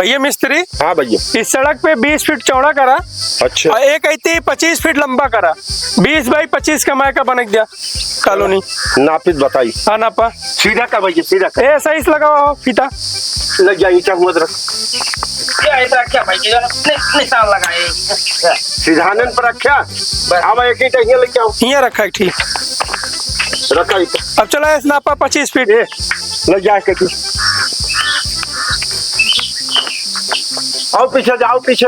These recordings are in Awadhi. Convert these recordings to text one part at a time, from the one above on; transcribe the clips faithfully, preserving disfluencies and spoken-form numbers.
भैया मिस्त्री, हाँ भैया। इस सड़क पे बीस फीट चौड़ा करा। अच्छा। और एक ऐती पच्चीस फीट लंबा करा। बीस बाई पच्चीस कमाए का बनक दिया कॉलोनी। नापित बताई। हाँ, नापा। सीधा का भैया, सीधा का। ए, सही से लगावा हो फीता। लग जाए, ईंटा हुआ रख। क्या इधर रखा भाई, ये नि-, निशान लगाए। सीधानन पर रखा। बस। अब एक ईंटा हियाँ लग जाओ। हियाँ रखा है, ठीक। रखा ही। अब चला, इस नापा पच्चीस फीट। ए, लग जाए के तू। आओ पीछे, जाओ पीछे।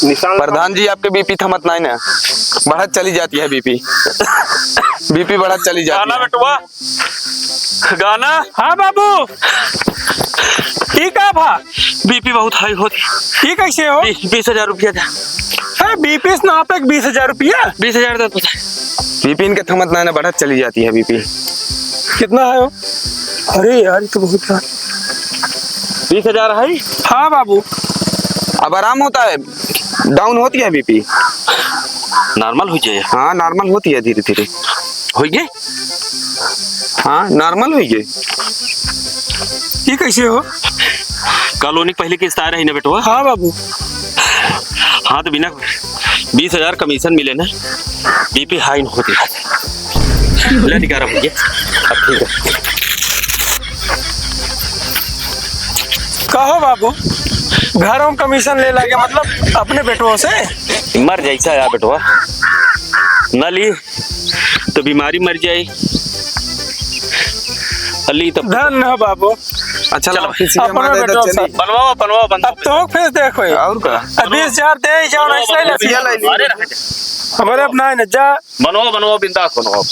निशान प्रधान जी, आपके बीपी थमत नहीं ना, बढ़त चली जाती है बीपी। बीपी बढ़त चली जाती गाना है। बेटवा, गाना। हाँ बाबू, ई का भा? बीपी बहुत हाई होत। ई कैसे हो? बी-, बीस हजार रुपया था। है, बीपी से नापे के बीस हजार रुपया? बीस हजार तो पता है। बीपी इनके थमत ना, ना बढ़त चली जाती है बीपी। कितना है हो? अरे यार, ये तो बहुत है। बीस हजार है? हाँ बाबू। अब आराम होता है, डाउन होती है बीपी। नॉर्मल हो जाए। हाँ, नॉर्मल होती है धीरे धीरे। हो गए? हाँ, नॉर्मल हो गए। ये कैसे हो? कॉलोनी के पहले किस्त आ रही ना बेटवा? हाँ बाबू। हाँ, तो बिना बीस हजार कमीशन मिले ना, बीपी हाई न होती रहता। ले निकारा भैया। अब ठीक है। कहो बाबू, घरों कमीशन ले लागे, मतलब अपने बेटवों से? मर जाई सा यार बेटवा, न ली तो बीमारी मर जाई, अली तो धन हो बाबू। अच्छा, चलो। लाओ, किसी के अपना मारे तो बेटवा चली। साथ। बनवाओ, बनवाओ, बनवाओ। अब तो फेस देखो ये। और का? अब बीस हजार दे ही जाओ, नहीं सही लगे। रुपया ले ली। अरे रह जा। हमारे अपना है ना, जा। बनवाओ, बनवाओ, बिंदास बनवाओ।